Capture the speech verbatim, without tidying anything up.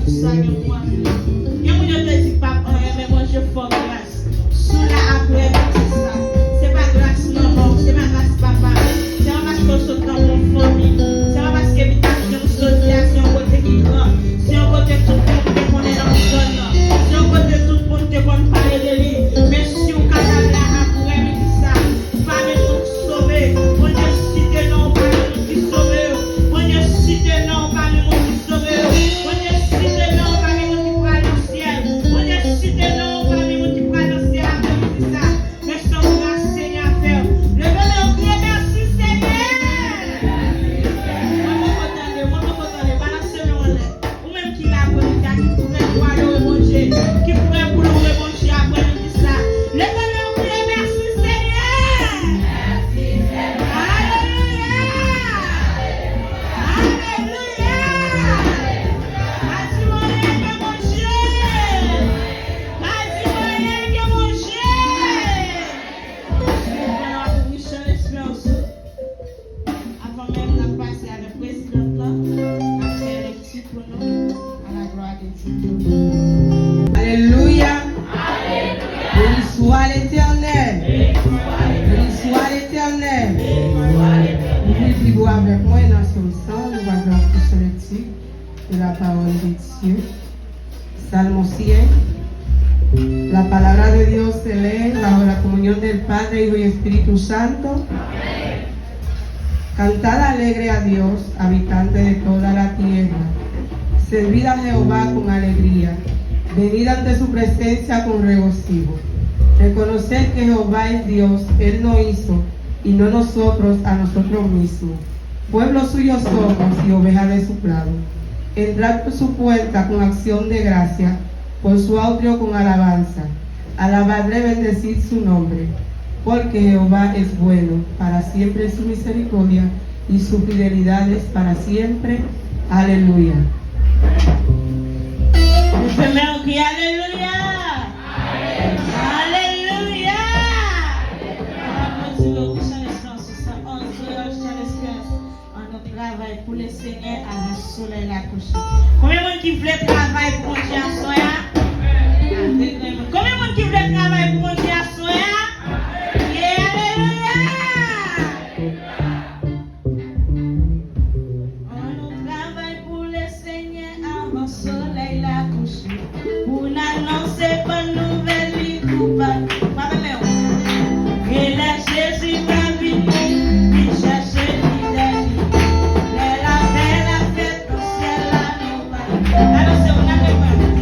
Sa gen pou anpil. Gen moun yo te di pap anyen, men Bondye fè w gras. Si w la aprè midi sa, se pa gras manman w, se pa gras papa w. Se pa paske w sot nan bon fanmi. Se pa paske Petyonvil soti a se yon kote ki gran. Se yon kote tout moun te konnen nan zòn nan. Se yon kote tout moun te konn pale de li. Men si w kapab la aprè midi sa, pami moun ki sove. Bondye site non w pami moun ki sove yo. Bondye site non w pami moun ki sove yo. Bondye site non w pami moun ki pral nan syèl. Bondye site non w pami moun ki pral nan syèl aprè midi sa. Men se yon gras Senyè a fè w. Leve men w, kriye mèsi Senyè. Mwen poko tande, mwen poko tande. Balanse men w anlè. Ou menm ki la aprè midi a, ki prè pou adore Bondye, ki prè pou louwe Bondye aprè midi sa, leve men w, kriye mèsi Senyè. Alelouya. Alelouya. Pa di mwen anyen ke Bondye. Pa di mwen anyen ke Bondye. Sinon, w ap ouvri chan lespri w sou. Avan menm n ap pase avèk prezidant lan, n ap fè lekti pou nou, à la gloire de Dieu. Alelouya. Béni soit l'Éternel. Béni soit l'Éternel. Ouvri Bib ou avèk mwen nan Sòm san, nou va fè yon ti lekti de la parole de Dieu. Salmo cien. La palabra de Dios se lee bajo la comunión del Padre, Hijo y Espíritu Santo. Cantad alegre a Dios, habitante de toda la tierra. Servid a Jehová con alegría. Venid ante su presencia con regocijo. Reconoced que Jehová es Dios, Él nos hizo, y no nosotros a nosotros mismos. Pueblo suyo somos y ovejas de su prado. Entrad por su puerta con acción de gracia, por su atrio con alabanza. Alabadle, bendecid su nombre, porque Jehová es bueno, para siempre es su misericordia, y su fidelidad es para siempre. Aleluya. Mwen fè men w kriye alelouya. Alelouya. An nou travay pou Lesenyè avan solèy la kouche. Konbyen moun ki vle travay pou Bondye aswè a? Konbyen moun ki vle travay pou Bondye aswè a? Ye, alelouya! An nou travay pou Lesenyè avan solèy la kouche. Pou n anonse bòn nouvèl li tou patou. Frape men w. E lè Jezi va vini, vin chèche fidèl li. Lè lapè la fèt nan syèl la, nou va anonse, ou n ap reponn.